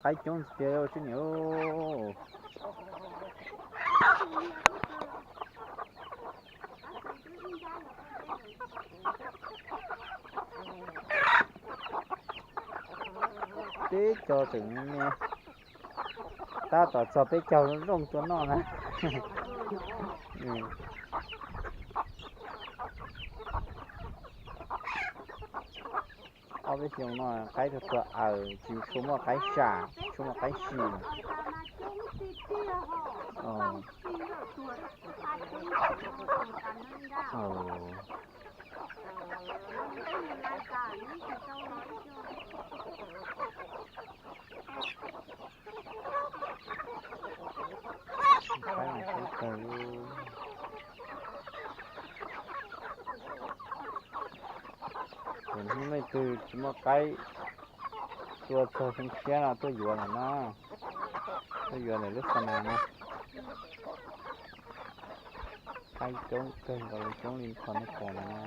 Qaib coob tiag tiag sib niam. Peb caug tseem me, tab tom txog peb caug zoo tua noj na. Ob peb xyoos no qaib tuag tuag aws, tsis tshua muaj qaib sam, tsis tshua muaj qaib si. Qaib mas coob kawg. Tus hnub leej twg tsis muaj qaib tua txog xyoo tshiab no tuaj yuav lawm na, tuaj yuav lawm lub xa nas na. Qaib coob kawg nkaus li, coob li qhov nej pom no na.